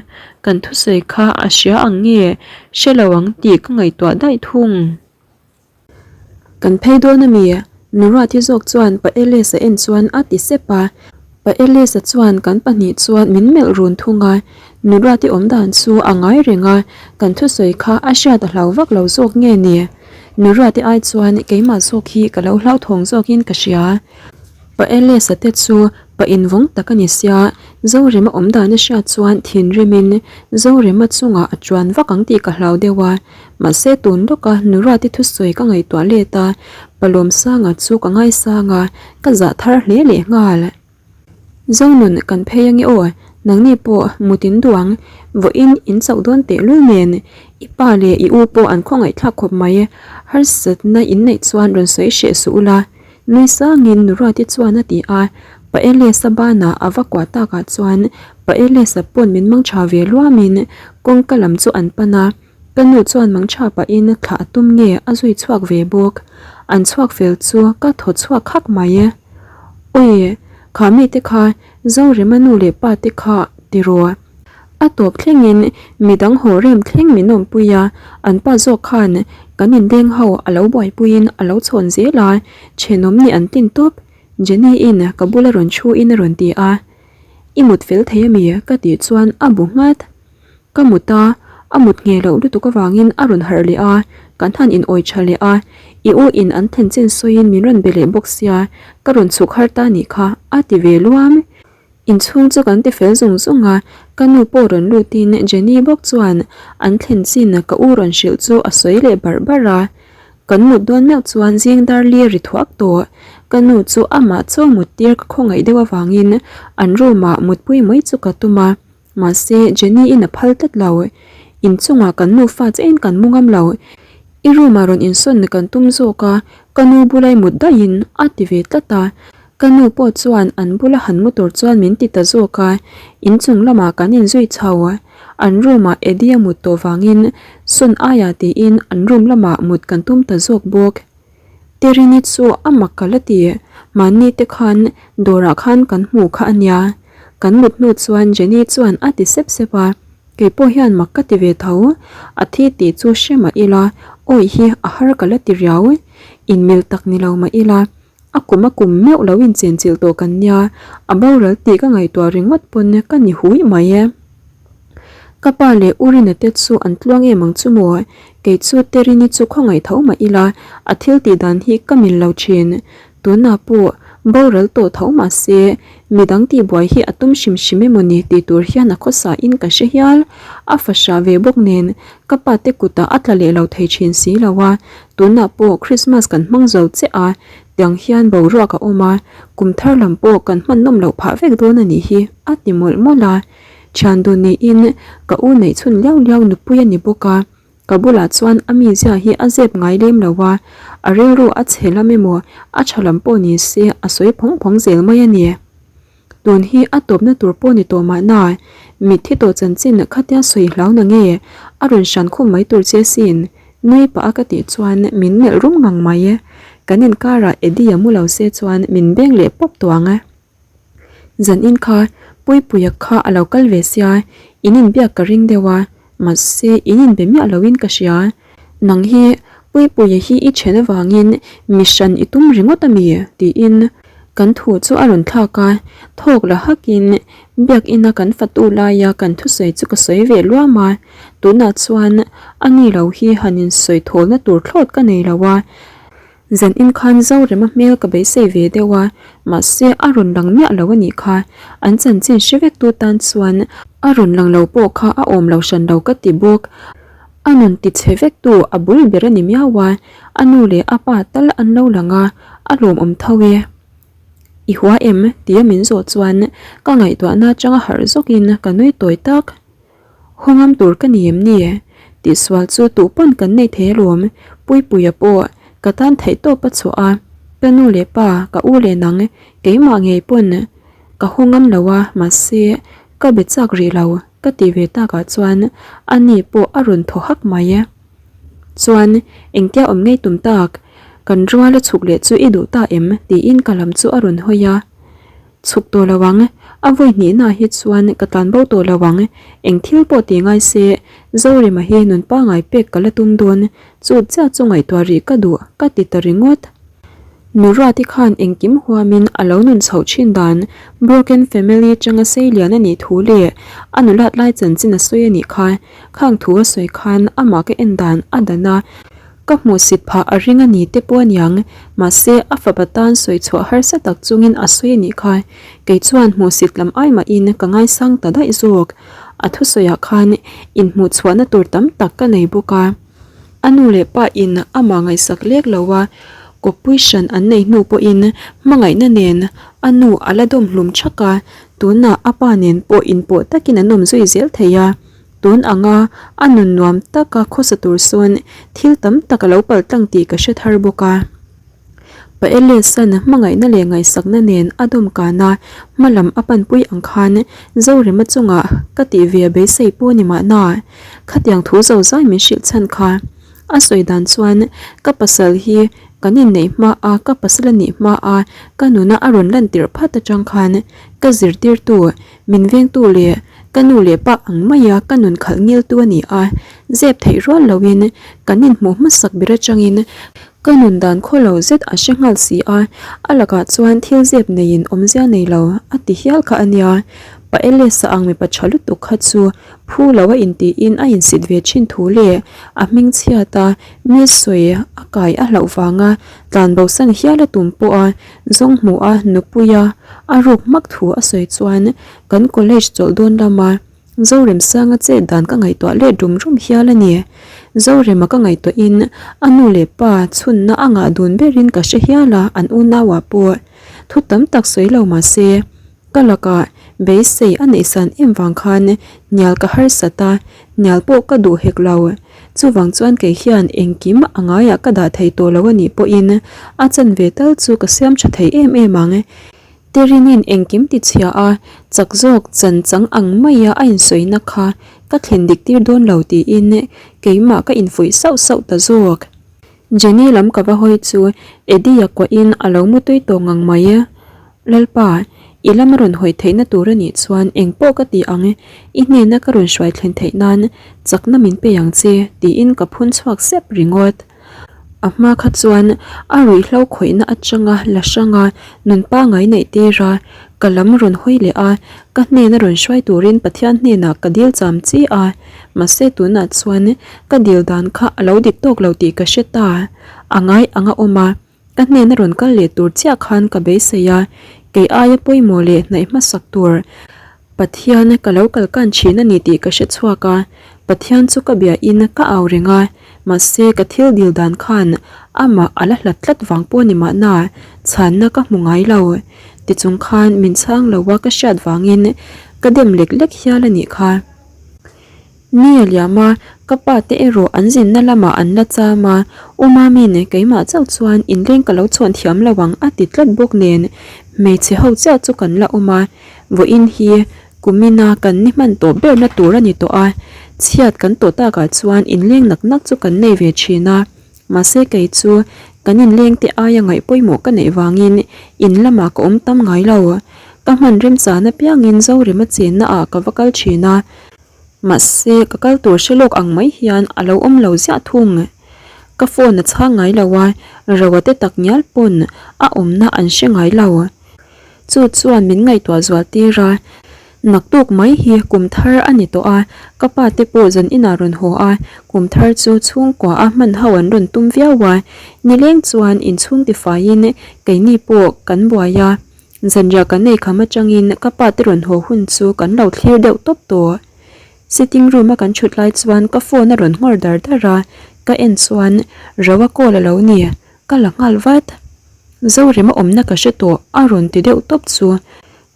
kan thusawi kha a hria ang nge hre lo ang tih ka ngaihtuah daih thung. Kan phei dawn a mi? Nuruati zawk chuan Pa Elesa en chuan a ti sep a, Pa Elesa chuan kan pahnih chuan min melh run thung a, Nuruati awm dan chu a ngai reng a, kan thusawi kha a hriat a hlau vak lo zawk nge ni? Nuruati ai chuan keimah zawk hi ka lo hlauthawng zawkin ka hria. Pa Elesa te chu pa invawng tak a ni sia, Zorema awm dan a hriat chuan thinrimin Zorema chungah a chuan vak ang tih ka hlau deuh a, mahse tun lawka Nurate thusawi ka ngaihtuah let a, Pa Lawmsanga chu ka ngaisang a, ka zah thar hle leh nghal. Zonun kan phei ange aw, nangni pawh mut in duh ang, vawiin in chauh dawn tehlul nen, i pa leh i u pawh an khawngaihthlak khawp mai, harsatna in neih chuan rawn sawi hreh suh ula, Nui sangin Nuruati chuan a ti a, Pa Elias-a banah a va kuah takah chuan Pa Elias-a pawn min mangtha ve luamin kawngka lam chu an pan a, ka nu chuan mangtha pahin thlah a tum nge a zui chhuak ve bawk. An chhuak fel chu ka thaw chhuak hak mai. Awi, kha mite kha Zorema nu leh pa te kha tiraw? A tawp thlengin midang haw rem thleng min awmpui a, an pa zawk khan kan inleng ho a lo buaipuiin a lo chhawn zel a, thenawm nih an tlin tawp. Jenny-in ka bula rawn thu-in a rawn ti a, I mut fel thei ami? ka tih chuan a bu nghat. Ka mut a, a mut ngheh loh lutuk avangin a rawn harh leh a, kan han inawi tha leh a, i u in an thlen chin sawiin min rawn be leh bawk sia, ka rawn chhuk har ta nih kha a ti ve luam. Inchhung chu kan ti fel zung zung a, ka nu pawh rawn lutin Jenny bawk chuan an thlen chin ka u rawn hrilh chu a sawi leh barh barh a. Kan mut dawn meuh chuan zing dar li ri thuak tawh. Ka nu chu amah chaw mut tir ka khawngaih deuh avangin an room ah mutpui mai chu ka tum a. Mahse, Jenny-in a phal tlat lo. Inchungah kan nufa chiahin kan mu ngam lo. I room-ah rawn insawn kan tum zawk a, ka nu bula i mut daihin a ti ve tlat a. Ka nu pawh chuan an bula han mu tur chuan min ti ta zawk a, inchung lamah kan inzui chho. An room ah Eddie a mut tawh vangin sawn aiah tiin an room lamah mut kan tum ta zawk bawk. Terini chu a mak ka la ti, mahni te khan dawrah khan kan hmuh kha a nia. Kan mut hnu chuan Jenny chuan a ti sep sep a, kei pawh hian mak ka ti ve tho. A thi tih chu hre mah ila, awih hi a har ka la ti riau. Inmil tak ni lo mah ila, A kum a kum meuh lo inchenchilh tawh kan nia, a boral tih ka ngaihtuah ringawt pawn ka ni hui mai e. Ka pa leh U Rina te chu an tluang em ang chu maw? Kei chu Terini chu khawngaih tho mah ila, a thil tih dan hi ka mil lo thin. Tunah pawh boral tawh tho mah se, midang tihbuai hi a tum hrim hrim emaw ni tih tur hian a khawsa in ka hre hial. A fahrah ve bawk nen, ka pa te kutah a tla leh lo thei thin si lo a, Tunah pawh Christmas kan hmang zo chiah a, tiang hian boruak a awm a, kum thar lam pawh kan hman nawm loh phah vek dawn a nih hi, a ti mawlh mawlh a. Thian dun niin ka u neih chhun liau liau nupui a ni bawk a, ka bulah chuan a mizia hi a zep ngai lem lo a, a rilru a chhe lam emaw a tha lam pawh ni se a sawi phawng phawng zel mai a ni. Tun hi a tawpna tur pawh ni tawh mahna, mitthi tawh chanchin khatia sawi hlau na nge a rawn hran khum mai tur che sin, nui pah a ka tih chuan min melh rum ngang mai. Kan inkarah Eddie a mu lo se chuan min beng leh pawp tawh ang. Zanin kha Puipuia kha a lo kal ve sia, in inbiak ka ring deuh a, Mahse, in inbe miah loin ka hria. Nang hi Puipuia hi i then avangin mi hran i tum ringawt a mi? tiin kan thu chu a rawn thlak a, thawk la hakin biakina kan fatu laia kan thusawi chu ka sawi ve luam a, tunah chuan a ni lo hi han insawi thawlna tur thlawt ka nei lo a. Zan in khan Zorema hmel ka beisei ve deuh a, mahse a rawn lang miah lo a nih kha. An chanchin hre vek tu tan chuan a rawn lang lo pawh kha a awm lo hran lo ka ti bawk. A nun ti chhe vek tu a bul ber a ni miau a, a nu leh a pa tal an lo lang a, a lawmawm tho e. I hua em? tia min zawh chuan ka ngaihtuahna atanga harh zawkin ka nui tawi tak. Haw ngam tur ka ni em ni? Tihsual chu tuh pawn kan nei thei alawm, Puipuia pawh ka tan theih tawp a chhuah a, ka nu leh pa, ka u leh nang, keimah ngei pawn ka haw ngam lo a, mahse ka be chak rih lo ka tih ve takah chuan ani pawh a rawn thaw hak mai. Chuan engtia awm ngei tum tak, kan ruala chhuk leh chu i duh ta em? tiin ka lam chu a rawn hawi a. Chhuk tawh lo ang, a vawi hnihnaah hi chuan ka tlan bo tawh lo ang, eng thil pawh ti ngai se, Zorema hi nun pangai pek ka la tum dawn, chu chiah chu ngaihtuah rih ka duh ka ti ta ringawt. Nuruati khan engkim huamin a lo nun chhoh thin dan, broken family changa sei lian a nih thu leh a nulat lai chanchin a sawi a nih kha, khang thu a sawi khan amah ka en dan a dan a, Ka hmuhsit phah a ring a ni te pawh aniang, mahse a fapa tan sawi chhuah harsa tak chungin a sawi a nih kha. Kei chuan hmuhsit lam ai mahin ka ngaisang ta daih zawk. A thusawiah khan inhmuh chhuahna tur tam tak ka nei bawk a. A nu leh pa in amah ngaihsak lek lo a, kawppui hran an nei hnu pawhin hmangaihna nen a nu a la dawm hlum thak a, tunah a pa nen pawh inpawh takin an awm zui zel thei a. Tun anga a nun nuam taka khawsa tur sawn thil tam tak a lo pal tlang tih ka hre thar bawk a. Pa Eliasan hmangaihna leh ngaihsakna nen a dawm kan a, hma lam a panpui ang khan Zorema chungah ka tih ve a beisei pawh ni mahna khatiang thu zo zai min hrilh chhan kha. A sawi dan chuan ka pasal hi kan inneih hma a, ka pasal a nih hma a, ka nuna a rawn lantirh phat atang khan ka zirtirtu Min vengtu leh ka nu leh pa ang maia ka nun khalh ngiltu a ni a, zep theih rual loin kan inhmuh hmasak ber atangin ka nun dan khaw lo zet a hre nghal si a, a lakah chuan thil zep neiin awmzia nei lo a ti hial kha a nia. Pa Elesa ang mipa tha lutuk kha chu phu lo a intiin a insit ve thin thu leh a hmingchhiat a, mi sawi a kai a hlauh vanga tlanbosan hial a tum pawh a Zawng hmuh a nupuia a ruk hmak thu a sawi chuan kan college chawlh dawn lama Zoremsanga chet dan ka ngaihtuah let rum rum hial a ni. Zorema ka ngaihtuahin a nu leh pa chhunna a ngah dun berin ka hre hial a, an unauah pawh thu tam tak sawi lo mah se Ka lakah beisei a neihsan em vang khan hnial ka harsat a, hnial pawh ka duh hek lo. Chuvang chuan kei hian engkim a ngaiah ka dah thei tawh lo a nih pawhin a chanve tal chu ka siam tha thei em em ang. Terinin engkim ti chhia a, chak zawk chan chang ang maia a insawina kha ka thlen dik tir dawn lo tiin keimah ka infuih sauh sauh ta zawk. Jenny lam ka va hawi chu Eddie-a kuahin a lo mu tui tawh ngang mai. Lalpa, i lam a rawn hawi theihna tur a nih chuan eng pawh ka ti ang, i hnena ka rawn hruai thlen theih nan chakna min pe ang che tiin ka phun chhuak sep ringawt. A hma kha chuan a ruihhlo khawihna atanga la hranga nun pangai neih tir a, ka lam rawn hawi leh a, ka hnena rawn hruai turin Pathian hnenah ka dil cham chi a, mahse tunah chuan ka dil dan kha a lo dik tawk lo tih ka hre ta, a ngai ang a awm a, ka hnena rawn kal leh tur chiah khan ka beisei a, kei aia pawimawh leh hnaih hmasak tur Pathian ka lo kal kan thin a ni tih ka hre chhuak a, Pathian chu ka bia in ka au reng a, mahse ka thil dil dan khan amah a la hlat tlat vang pawh ni mahna chhanna ka hmu ngai lo. Tichung khan min chhang lo a ka hriat vangin ka dem lek lek hial a nih kha. Ni a liam a, ka pa te erawh an zinna lamah an la cham a, U Mami'n keimah chauh chuan inleng ka lo chhawn thiam lo ang a ti tlat bawk nen hmeichhe ho chiah chu kan la awm a, vawiin hi kumina kan ni hman tawh berna tur a ni tawh a, chhiat kan tawh takah chuan inleng nak nak chu kan nei ve thin a. Mahse kei chu kan inleng te aia ngaih pawimawh ka neih vangin in lamah ka awm tam ngai lo. Ka hman remchana piangin Zorema chenna ah ka va kal thin a, mahse ka kal tur hre lawk ang mai hian a lo awm lo ziah thung. Ka phone a chhang ngai lo a, Roa te tak ngial pawn a awmna an hre ngai lo. Chu chuan min ngaihtuah zual tir a, Naktuk mai hi kum thar a ni tawh a, ka pa te pawh zan inah rawn haw a, kum thar chu chhungkua a hman ho an rawn tum viau a, nileng chuan inchhung tifaiin keini pawh kan buai a, zanriah kan nei kham atangin ka pa te rawn haw hun chu kan lo thlir deuh tawp tawh. Sitting room a kan thut lai chuan ka phone a rawn nghawr dar dar a, ka en chuan Roa call a lo ni, ka la nghal vat. Zorema awmna ka hre tawh a rawn ti deuh tawp chu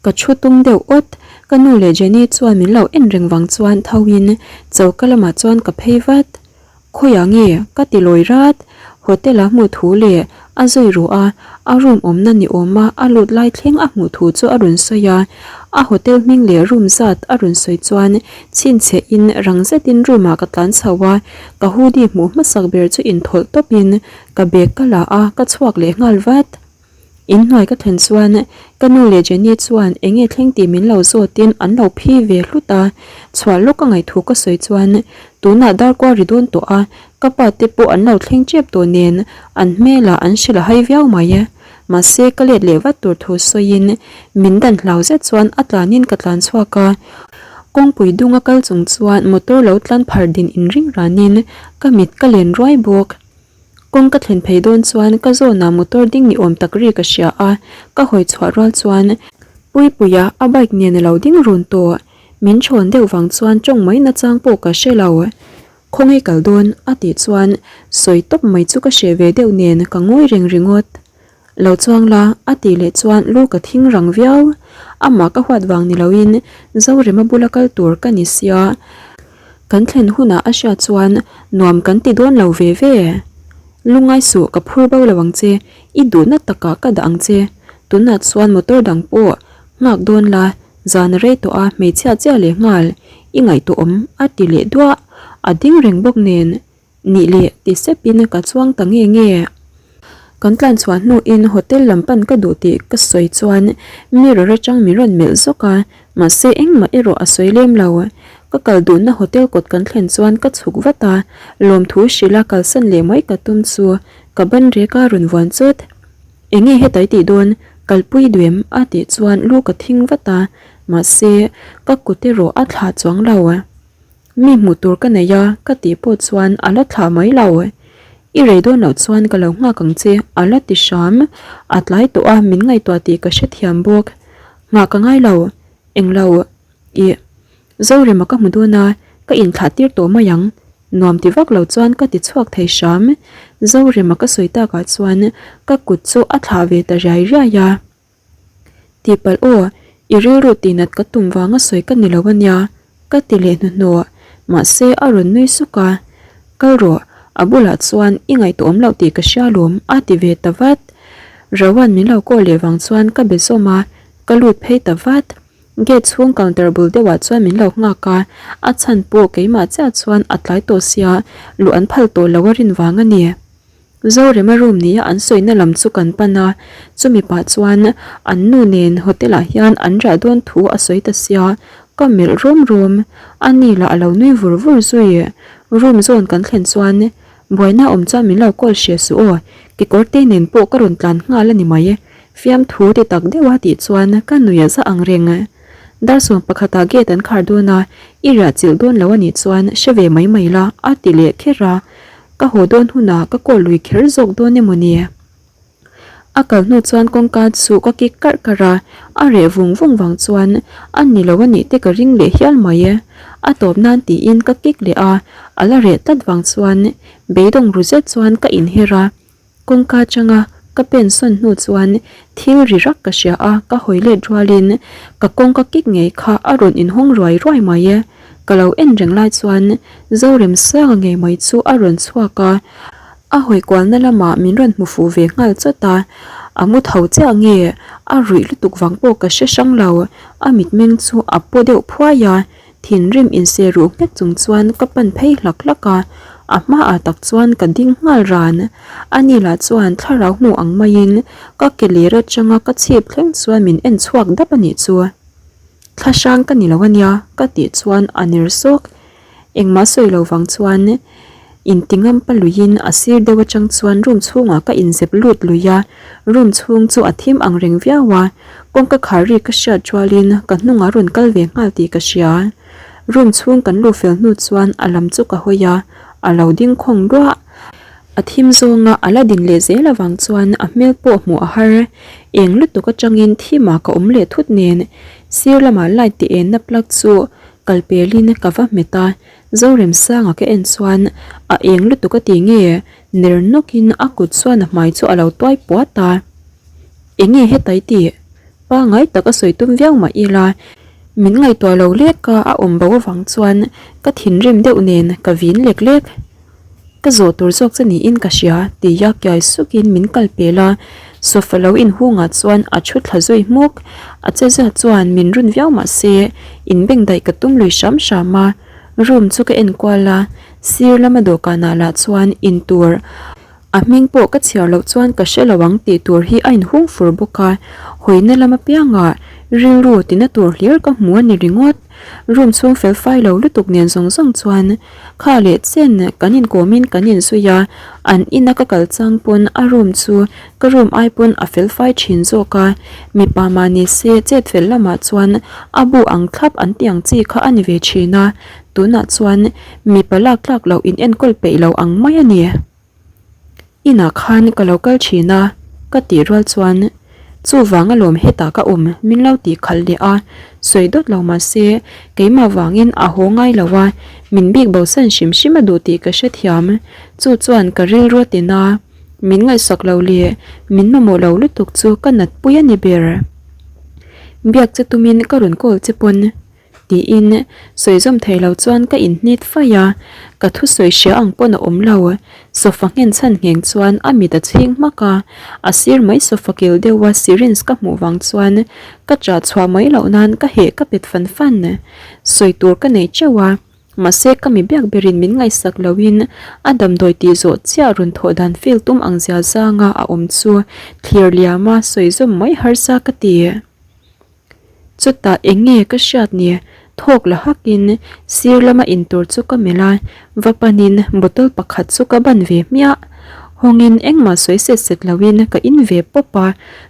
Ka thu tum deuh awt, ka nu leh Jenny chuan min lo en reng vang chuan tho in choka lamah chuan ka phei vat. Khawiah nge? ka ti lawi rat. Hotel a hmuh thu leh a zui ruh a, a room awmna ni awma a lut lai thleng a hmuh thu chu a rawn sawi a. A hotel hming leh room zat a rawn sawi chuan chhinchhe in rang zetin room ah ka tlan chho a, ka hoodie hmuh hmasak ber chu inthawlh tawp in ka bag ka la a, ka chhuak leh nghal vat. In hnuai ka thlen chuan ka nu leh Jenny chuan eng nge thleng tih min lo zawtin an lo phi ve hlut a, chhuah lawk ka ngaih thu ka sawi chuan tunah darkua ri dawn tawh a, ka pa te pawh an lo thleng tep tawh nen an hmelah an hrilh a hai viau mai. Mahse ka let leh vat tur thu sawiin min dan hlau zet chuan a tlanin ka tlan chhuak a, kawngpui dunga kal chung chuan motor lo tlan phar din inring ranin ka mit ka len ruai bawk. Kawng ka thlen phei dawn chuan ka zawnah motor ding ni awm tak ri ka hria a, ka hawi chhuah rual chuan Puipuia a bike nen a lo ding run tawh. Min thawn deuh vang chuan tawng mai nachang pawh ka hre lo. Khawngaih kal dawn a tih chuan sawi tawp mai chu ka hreh ve deuh nen ka ngawi reng ringawt. Lo chuang la, a tih leh chuan lu ka thing rang viau. Amah ka huat vang ni loin Zorema bula kal tur ka ni sia. Kan thlen hunah a hriat chuan nuam kan ti dawn lo ve ve. Lungngai suh ka phur bo lo ang che, i duhna takah ka dah ang che. Tunah chuan motor dang pawh nghak dawn la, zan a rei tawh a hmeichhia chiah leh nghal i ngaihtuah awm a ti leh duah. A ding reng bawk nen Nih leh ti sepin ka chuang ta nge nge. Kan tlan chhuah hnuin hotel lam pan ka duh tih ka sawi chuan mirror atang min rawn melh zawk a, mahse engmah erawh a sawi lem lo. Ka kal duhna hotel kawt kan thlen chuan ka chhuk vat a, lawmthu hrilha kalsan leh mai ka tum chu ka ban rek a rawn vuan chawt. Enge hetai tih dawn? Kalpui duem a tih chuan lu ka thing vat a, mahse ka kut erawh a thlah chuang lo. Mi hmuh tur ka nei a ka tih pawh chuan a la thlah mai lo. I rei dawn loh chuan ka lo nghak ang che a la ti hram. A tlai tawh a min ngaihtuah tih ka hrethiam bawk. Nghah ka ngai lo. Englo. Ih. Zorema ka hmu dawn a, ka inthlah tir tawh mai ang. Nuam ti vak lo chuan ka ti chhuak thei hram. Zorema ka sawi takah chuan ka kut chu a thlah ve ta riai riai a. Tihpalh aw, i rilru tihnat ka tum vanga sawi ka ni lo a nia, ka ti leh hnuhnawh. Mahse a rawn nui suk a, Kal rawh, a bulah chuan i ngaihtuah awm loh tih ka hria lawm a ti ve ta vat. Rowan min lo call leh vang chuan ka be zawm a, ka lut phei ta vat. Gate chhung counter bul deuhah chuan min lo nghak a, a chhan pawh keimah chiah chuan a tlai tawh sia, luh an phal tawh lo a rin vang a ni. Zorema room nia an sawina lam chu kan pan a, chumi pah chuan an nu nen hotel ah hian an riah dawn thu a sawi ta sia, ka melh rum rum, a ni lah a lo nui vur vur zui. Room zawn kan thlen chuan buaina awm chuan min lo call hreh suh aw, kekawr te nen pawh ka rawn tlan nghal a ni mai, fiamthu ti tak deuh a tih chuan ka nui a za ang reng. Dar sawm pakhatah gate an khar dawn a, i riah chilh dawn lo a nih chuan hre ve mai mai la a ti leh kher a. Ka haw dawn hunah ka call lui kher zawk dawn emaw ni? A kal hnu chuan kawngka chu ka kik karh karh a, a reh vung vung vang chuan a ni lo a nih te ka ring leh hial mai e. A tawp nan tiin ka kik leh a, a la reh tlat vang chuan beidawng ru zet chuan ka inher a. Kawngka atanga ka pen sawn hnu chuan thil ri rak ka hria a, ka hawi let rualin ka kawngka kik ngei kha a rawn inhawng ruai ruai mai e. Ka lo en reng lai chuan Zoremsanga ngei mai chu a rawn chhuak a, a hawi kualna lamah min rawn hmu fuh ve nghal chawt a, a mu tho chiah nge a ruih lutuk vang pawh ka hre hrang lo, a mitmeng chu a paw deuh phuai a. Thinrim inse ruh nghet chung chuan ka pan phei hlak hlak a, a hmaah tak chuan ka ding nghal ran. Ani lah chuan thlarau hmu ang maiin ka ke ler atanga ka chhip thleng chuan min en chhuak dap a nih chu. Thla hrang ka ni lo ania ka tih chuan a ner sawk. Engmah sawi lo vang chuan intingam pa luiin a sir deuh atang chuan room chhungah ka inzep lut lui a, room chhung chu a thim ang reng viau a. Kawngka khar ri ka hriat rualin ka hnungah rawn kal ve nghal tih ka hria. Room chhung kan luh fel hnu chuan a lam chu ka hawi a, a lo ding khawng ruah. A thim zawnga a la din leh zel avang chuan a hmel pawh hmuh a har. Eng lutuk atangin thimah ka awm leh thut nen sir lamah light ti enna plug chu kal pelin ka va hmet a, Zoremsanga ka en chuan a eng lutuk a ti nge ner nawkin a kut chuan a hmai chu a lo tuai puat a. Enge hetai tih? Pangai tak a sawi tum viau mah ila, min ngaihtuah lo lek a a awm bo avang chuan ka thinrim deuh nen ka vin lek lek. Ka zawh tur zawk che niin ka hria tia kiai sukin min kal pel a, sofa lo inhungah chuan a thu thla zui hmuk. A che zia chuan min run viau mah se inbengdaih ka tum lui hram hram a, room chu ka enkual a, sir lama dawhkanah lah chuan intur A hming pawh ka chhiar loh chuan ka hre lo ang tih tur hi a inhung fur bawk a, hawina lam apiangah rilru tina tur hlir ka hmu a ni ringawt. Room chhung fel fai lo lutuk nen zawng zawng chuan kha leh chen kan inkawmin kan inzui a, an ina ka kal chang pawn a room chu ka room ai pawn a fel fai thin zawk a, mipa mah ni se chet fel lamah chuan a bu ang thlap an ti ang chi kha a ni ve thin a, tunah chuan mipa lak tlak loh in enkawl peih lo ang mai a ni. Inah khan ka lo kal thin a, ka tih rual chuan chuvang alawm hetah ka awm min lo tih khalh leh a, sawi dawt lo mah se keimah vangin a haw ngai lo a, min bik bosan hrim hrim a duh tih ka hrethiam. Chu chuan ka rilru a tin a, min ngaihsak lo leh min mamawh lo lutuk chu ka natpui a ni ber. Biak che tumin ka rawn call che pawn. Tiin sawi zawm thei lo chuan ka inhnit faih a, ka thusawi hria ang pawn a awm lo. Sofa nghen chhan ngheng chuan a mit a chhing hmak a, a sir mai sofa kil deuha syringe ka hmuh vang chuan ka chah chhuah mai loh nan ka heh ka pet fan fan. Sawi tur ka nei teuh a, mahse ka mi biak berin min ngaihsak loin a damdawi tih zawh chiah rawn thawh dan feel tum ang zia zanga a awm chu thlir liama sawi zawm mai harsa ka ti. Chutah eng nge ka hriat ni? Thawk la hakin sir lama in tur chu ka melh a, va panin bottle pakhat chu ka ban ve hmiah. Hawngin engmah sawi set set loin ka in ve pawp a,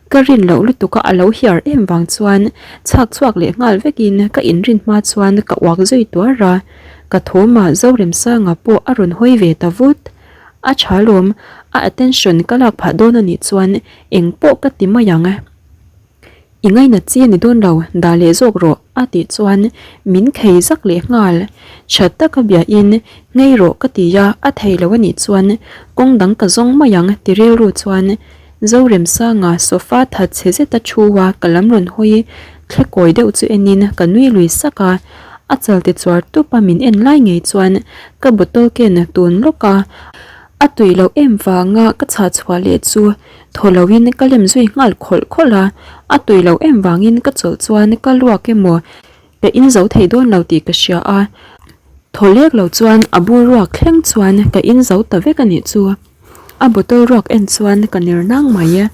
ka rin loh lutuka a lo hiar em vang chuan chhak chhuak leh nghal vekin ka inrin hma chuan ka uak zui tuar a, ka thawmah Zoremsanga pawh a rawn hawi ve ta vut. A tha lawm, a attention ka lak phah dawn a nih chuan engpawh ka ti mai ang. I ngainat chi a ni dawn lo, dah leh zawk rawh, a tih chuan min khei zak leh nghal. Tha taka biain, Ngei rawh ka ti a, a thei lo a nih chuan kawng dang ka zawng mai ang ti rilru chuan Zoremsanga sofa that chhe zeta thu a ka lam rawn hawi thle kawi deuh chu enin ka nui lui sak a, a chal ti chuar tup a min en lai ngei chuan ka bottle ken tun lawk a. A tui loh em vanga ka chhah chhuah leh chu thaw loin ka lem zui nghal khawlh khawlh a, a tui loh em vangin ka chawlh chuan ka luak emaw ka in zo thei dawn lo tih ka hria a, thaw lek lo chuan a bur ruak thleng chuan ka in zo ta vek a nih chu. A bottle ruak en chuan ka ner nang mai.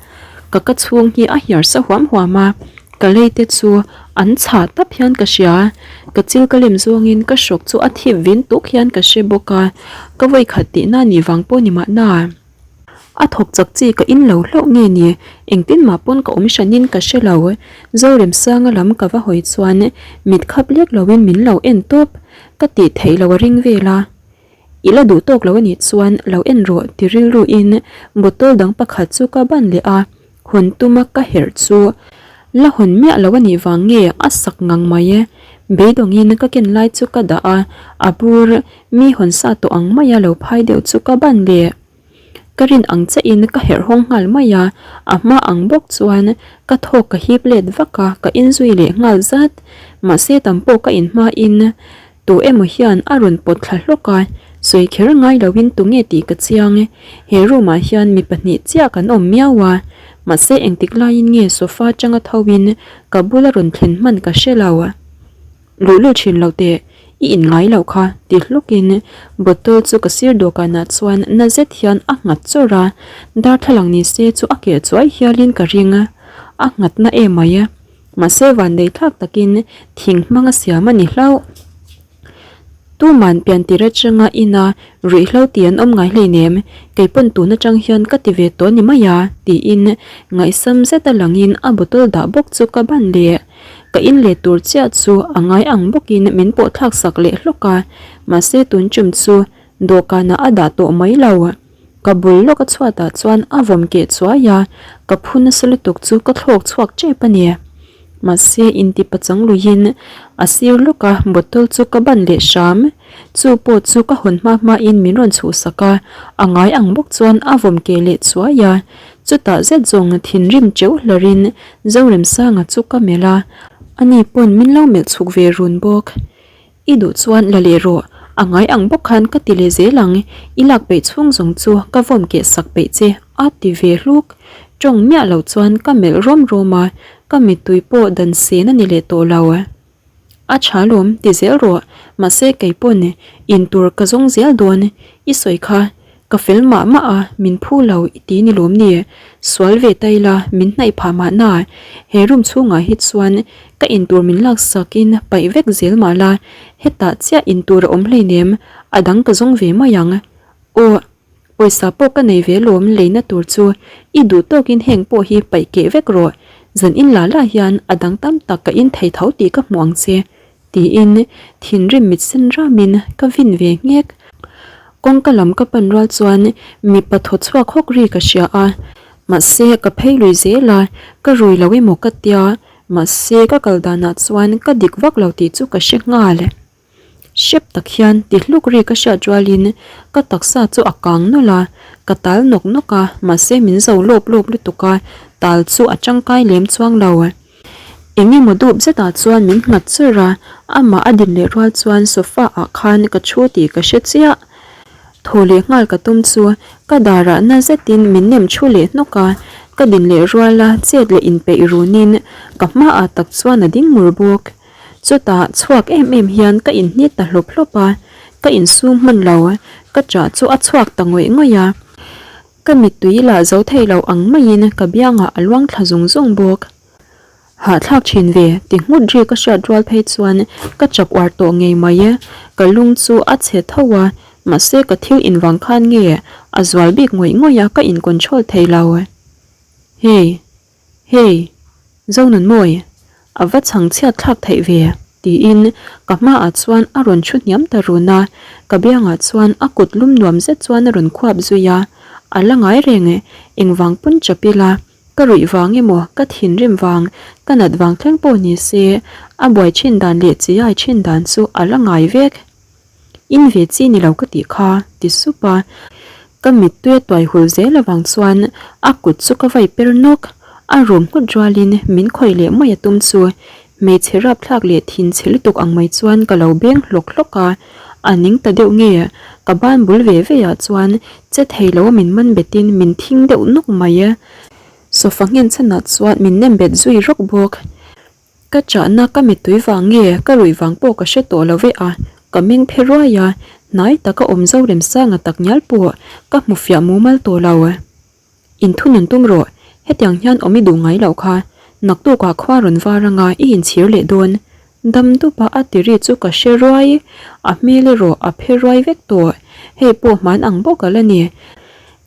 Ka ka chhung hi a hiar sa huam huam a, ka lei te chu an chhah tap hian ka hria. Ka chil ka lem zawngin ka hrawk chu a thip vin tuk hian ka hre bawk a, ka vawikhat tihna nih vang pawh ni mahna. A thawk chak chi ka in lo hlauh nge ni, engtin mah pawn ka awm hranin ka hre lo. Zoremsanga lam ka va hawi chuan mit khap lek loin min lo en tawp. Ka tih theih loh a ring vel a. I la duh tawk lo a nih chuan lo en rawh ti rilru in bottle dang pakhat chu ka ban leh a, hawn tuma ka herh chu la hawn miah lo a nih vang nge a sak ngang mai e. Beidawngin ka ken lai chu ka dah a, a bur mi hawn sa tawh ang maia lo phai deuh chu ka ban leh. Ka rin ang chiahin ka herh hawng nghal mai a, a hma ang bawk chuan ka thawk ka hip let vak a, ka inzui leh nghal zat. Mahse tam pawh ka inhmain tu emaw hian a rawn pawt thla hlawk a, sawi kher ngai loin tunge tih ka chiang. He room ah hian mi pahnih chiah kan awm miau a, mahse engtik laiin nge sofa atanga thoin ka bula rawn thlen hman ka hre lo. Luh luh thin lo teh, i in ngai loh kha ti hlukin bottle chu ka sir dawhkanah chuan na zet hian a nghat chawrh a, darthlalang ni se chu a keh chuai hialin ka ring a, a nghat na em mai. Mahse vanlei thlak takin thing hmanga siam a ni hlauh. Tuman pian tir atanga ina ruihhlo tih an awm ngai hleinem, kei pawn tun atang hian ka ti ve tawh ni mai a tiin ngaihsam zeta langin a bottle dah bawk chu ka ban leh. Ka in leh tur chiah chu a ngai ang bawkin min pawh thlak sak leh hlawk a, mahse tun tum chu dawhkanah a dah tawh mai lo. Ka bul lawk a chhuatah chuan a vawm keh chuai a, ka phu nasa lutuk chu ka thlawk chhuak tep a ni. Mahse inti pachang luiin a sir lawk a bottle chu ka ban leh hram. Chu pawh chu ka hawn hma hmain min rawn chhuhsak a, a ngai ang bawk chuan a vawm keh leh chuai a. Chutah zet zawng thinrim teuh hlarin Zoremsanga chu ka melh a, ani pawn min lo melh chhuk ve run bawk. I duh chuan la leh rawh, a ngai ang bawk khan ka ti leh zel ang, i lak peih chhung zawng chu ka vawm keh sak peih che a ti ve hluk. Tawng miah lo chuan ka melh rawm rawm a, ka mittui pawh dan sen a ni leh tawh lo. A tha lawm, ti zel rawh. Mahse kei pawn in tur ka zawng zel dawn. I sawi kha ka fel mah mah a, min phu lo i ti ni lawm ni? Sual ve ta ila min hnaih phah mahna. He room chhungah hi chuan ka in tur min laksak in paih vek zel mah la, hetah chiah in tur a awm hleinem, a dang ka zawng ve mai ang. Aw. Pawisa pawh ka nei ve lawm leina tur chu i duh tawkin heng pawh hi paih keh vek rawh, zan in la la hian a dang tam tak ka in thei tho tih ka hmu ang che tiin thinrim mit sen ramin ka vin ve nghek. Kawngka lam ka pan rual chuan mipa thaw chhuak hawk ri ka hria a, mahse ka phei lui zel a, ka rui lo emaw ka tia, mahse ka kal danah chuan ka dik vak lo tih chu ka hre nghal. Hrep tak hian ti hluk ri ka hriat rualin ka taksa chu a kang nawlh a, ka tal nawk nawk a, mahse min zo lawp lawp lutuk a, tal chu a tangkai lem chuang lo. Eng emaw dup zetah chuan min nghat chawrh a, amah a din leh rual chuan sofa ah khan ka thu tih ka hre chiah. Thaw leh nghal ka tum chu ka darah na zetin min nem thu leh hnawk a, ka din leh ruala chet leh inpeih runin ka hmaah tak chuan a ding ngur bawk. Chutah chhuak em em hian ka inhnit ta hlawp hlawp a, ka insum hman lo, ka ṭah chu a chhuak ta ngawih ngawih a. Ka mittui lah zo thei lo ang maiin ka biangah a luang thla zung zung bawk. Hahthlak ṭhin ve, ti nghut ri ka hriat rual phei chuan ka chap uar tawh ngei mai e. Ka lung chu a chhe tho a, mahse ka thil invang khan nge a zual bik ngawih ngawih a ka in control thei lo. Hey. Hey! Zonunmawi, a va chhang chhiat thlak theih ve? tiin ka hmaah chuan a rawn thu hniam ta run a, ka biangah chuan a kut lum nuam zet chuan a rawn khuap zui a, a la ngai reng e, engvang pawn chap ila, ka ruih vang emaw, ka thinrim vang, ka nat vang thleng pawh ni se, a buai thin dan leh chiai thin dan chu a la ngai vek. In ve chi ni lo ka tih kha, ti sup a. Ka mittui a tuai hul zel avang chuan a kut chu ka vai per nawk. A rum nghut rualin min khawih leh mai a tum chu hmeichhe rapthlak leh thinchhe lutuk ang mai chuan ka lo beng hlawk hlawk a. A ning ta deuh nge? Ka ban bul ve ve ah chuan che thei lo a min man bet in min thing deuh nawk mai. Sofa nghen chhan ah chuan min nem bet zui rawk bawk. Ka chahna ka mittui vang nge ka ruih vang pawh ka hre tawh lo ve a, ka meng phe ruai a, hnai taka awm Zoremsanga tak ngial pawh ka hmu fiah mumal tawh lo. Inthunun tum rawh, hetiang hian awm i duh ngai loh kha, naktukah khua rawn var anga i inchhir leh dawn. Dam dupa a ti ri chu ka hre ruai, a hmel erawh a phe ruai vek tawh, hei pawh hman ang bawk a la ni.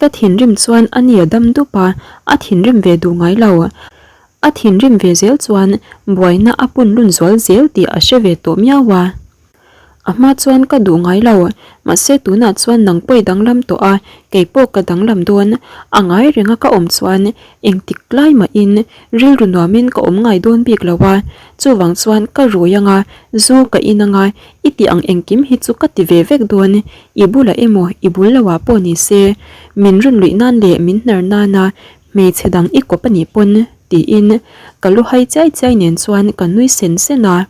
Ka thinrim chuan a ni a dam dup a, a thinrim ve duh ngai lo. A thinrim ve zel chuan buaina a pun lun zual zel tih a hre ve tawh miau a. A hma chuan ka duh ngai lo, mahse tunah chuan nang pawh i danglam tawh a, kei pawh ka danglam dawn. A ngai renga ka awm chuan engtik lai mahin rilru nuamin ka awm ngai dawn bik lo a, chuvang chuan ka rui anga, zu ka in anga, i tih ang engkim hi chu ka ti ve vek dawn, i bulah emaw i bul loah pawh ni se, min rawn luih nan leh min hnar nana hmeichhe dang i kawp a nih pawn tiin ka lu hai chiai chiai nen chuan ka nui sen sen a.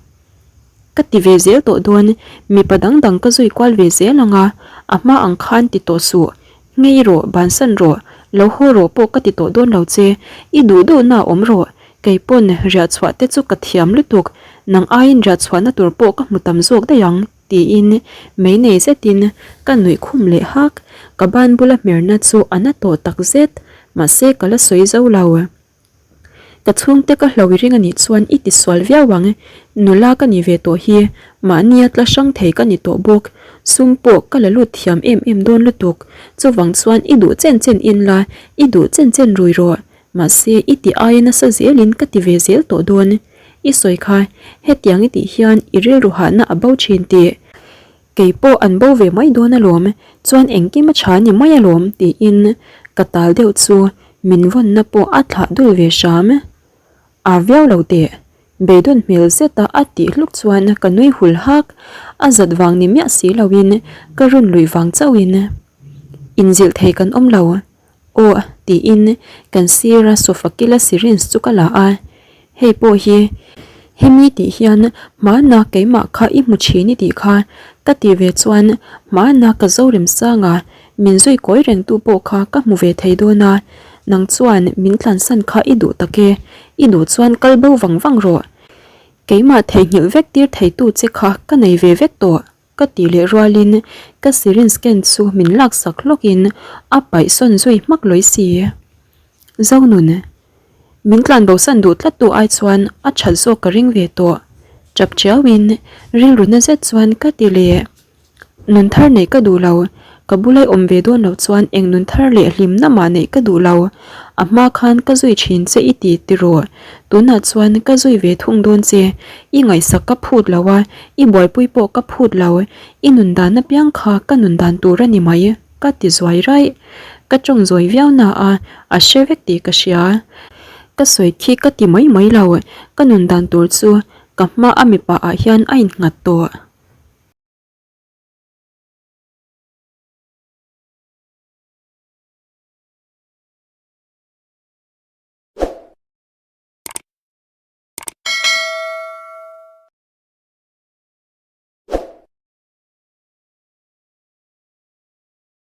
Ka ti ve zel tawh dawn, mipa dang dang ka zui kual ve zel ang a, a hma ang khan ti tawh suh, ngei rawh, bansan rawh, lo haw rawh pawh ka ti tawh dawn lo che, i duh duhna awm rawh, kei pawn riah chhuah te chu ka thiam lutuk, nang aiin riah chhuahna tur pawh ka hmu tam zawk daih ang, tiin mei nei zetin ka nuih khum leh hak, ka ban bula hmerna chu a na tawh takzet, mahse ka la sawi zo lo. Ka chhungte ka hlo i ring anih chuan i ti sual viau ang, nula ka ni ve tawh hi, mahnia tla hrang thei ka ni tawh bawk, sum pawh ka la lut thiam em em dawn lutuk, chuvang chuan i duh chen chen in la, i duh chen chen rui rawh, mahse i ti aia nasa zelin ka ti ve zel tawh dawn. I sawi kha, hetiang i tih hian i rilru hahna a bo thin tih. Kei pawh an bo ve mai dawn alawm, chuan engkim a tha ni mai alawm tiin ka tal deuh chu min vawnna pawh a thlah dul ve hram. A viau lo teh, beidawn hmel zeta a tih hluk chuan ka nui hul hak, a zat vang ni miah si loin ka run luih vang chauhin inzilh thei kan awm lo. Aw tiin kan sira sofa kila syringe chu ka la a, hei pawh hi hemi tih hian hmana keimah kha i hmu thin i tih kha ka ti ve chuan hmana ka zo remsang a, min zui kawi reng tu pawh kha ka hmu ve thei dawn a, nang chuan min tlansan kha i duh tak e, i duh chuan kal bo vang vang rawh, keimah theihnghilh vek tir thei tu che kha ka nei ve vek tawh. Ka tih leh rualin ka syringe ken chu min laksak hlawkin a paih sawn zui hmak lawi si. Zonun, min tlan bosan duh tlat tu ai chuan a that zawk ka ring ve tawh. Tap tiauin rilru na zet chuan ka ti leh. Nun thar neih ka duh lo, ka bulai awm ve dawn loh chuan eng nun thar leh hlimna mah neih ka duh lo. A hma khan ka zui thin che i ti tiraw? Tunah chuan ka zui ve thung dawn che, i ngaihsak ka phut lo a, i buaipui pawh ka phut lo, i nun dan apiang kha ka nun dan tur a ni mai, ka ti zuai raih. Ka tawng zawi viau na a, a hre vek tih ka hria. Ka sawi khi ka ti mai mai lo, ka nun dan tur chu ka hma a mipa ah hian a innghat tawh.